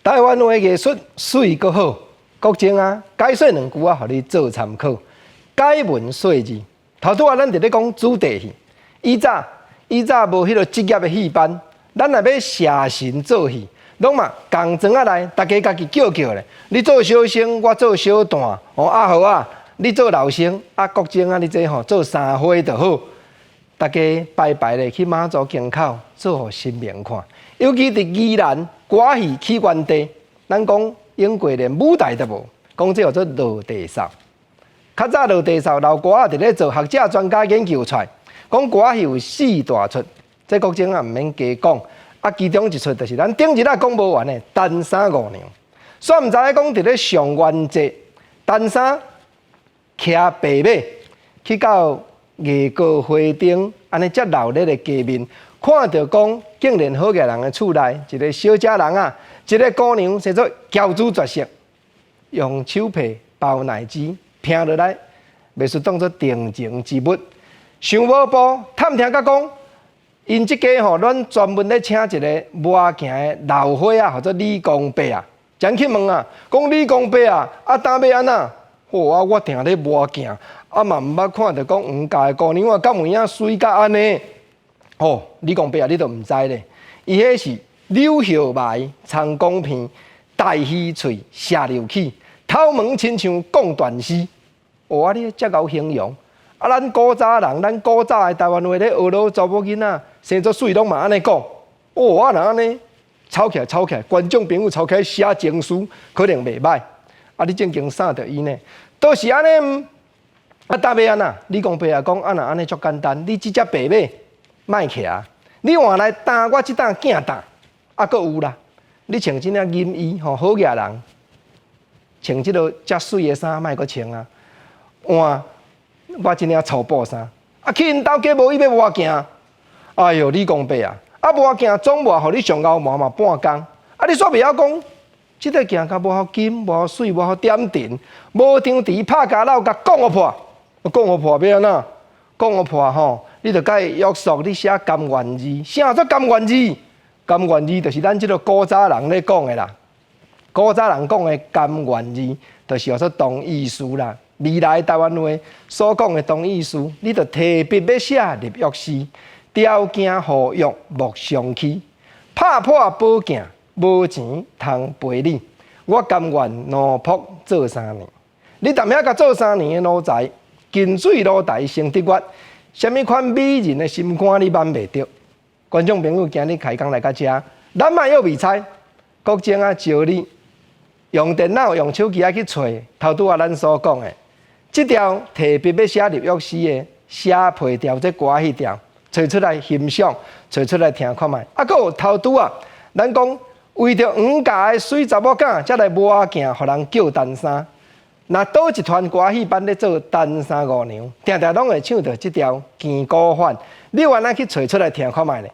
台灣話藝術媠閣好，國政啊，解說兩句啊，予你做參考。解文說字，頭拄仔咱佇咧講子弟戲，以早以早無彼個職業的戲班，咱若欲謝神做戲，攏嘛仝莊仔來，大家家己叫叫咧。你做小生，我做小旦，哦阿豪啊，你做老生，啊國政啊，你這吼做三花就好。大家排排咧去媽祖宮口做予神明看，尤其佇宜蘭歌戲起源地，咱講永過連舞台都無，講這叫做落地掃。較早落地掃老歌仔佇咧做，學者專家研究出來，講歌戲有四大出，這國政啊毋免加講。啊，其中一出就是咱頂日仔講無完的陳三五娘。煞毋知影講佇咧上元節，陳三騎白馬去到藝高花燈，按呢遮鬧熱的街面，看著講竟然好額人的厝內，一个小姐人啊，一个姑娘，生做嬌姿絕色，用手皮包奶汁，拚落來，袂輸當做定情之物。想無步探聽甲講，𪜶這家吼，攏專門咧請一个磨鏡的老伙仔，號做李公伯啊。前去問啊，講李公伯啊，啊當欲按怎？吼啊，我定咧磨鏡，啊嘛毋捌看著講黃家的姑娘啊，敢有影媠甲按呢？吼，李公伯啊，你都毋知咧。伊彼是柳葉眉、蒼公鼻、大魚喙、蛇溜齒，頭毛親像貢大師。哦，啊，你遮𠢕形容。啊，咱古早人，咱古早的台灣話咧學老查某囡仔，生做媠攏嘛按呢講。哦，啊若按呢，吵起來，吵起來，觀眾朋友吵起來寫情書，可能袂䆀。啊，你正經啥著伊呢？都是按呢。啊，當欲按怎？李公伯啊，講啊，若按呢足簡單，你這隻白馬莫騎，你換來擔我這擔鏡擔，啊，閣有啦。你穿這領銀衣吼，好額人，穿這个遮媠的衫莫閣穿啊，換我這領粗布衫。啊，去𪜶兜假無伊欲磨鏡。哎喲，李公伯啊，啊磨鏡總磨予你上𠢕磨嘛半工，啊你煞袂曉講，這个鏡較無夠金，無夠媠，無夠點陣，無張持拍交摟共講予破，講予破欲按怎？講予破吼，你著共伊約束，你寫甘願字，啥做甘願字？甘願字就是咱這个古早人咧講的啦。古早人講的甘願字，就是叫做同意書啦。未來台灣話所講的同意書，你著提筆欲寫入約時，條件合約莫相欺，拍破寶鏡無錢通賠你，我甘願奴僕做三年。你踮遐共做三年的奴才，近水樓台先得月，啥物款美人的心肝你挽袂著？觀眾朋友，今日開講來到遮，咱莫閣未猜，國政啊招你用電腦、用手機仔去揣，頭拄仔咱所講的，這條提筆欲寫入約時的寫皮條，這歌戲調，揣出來欣賞，揣出來聽看覓。啊，閣有頭拄仔，咱講為著黃家的媠查某囝，才來磨鏡，予人叫陳三。若佗一團歌戲班咧做陳三五娘，定定攏會唱著這條更鼓反。你有按怎去揣出來聽看覓呢？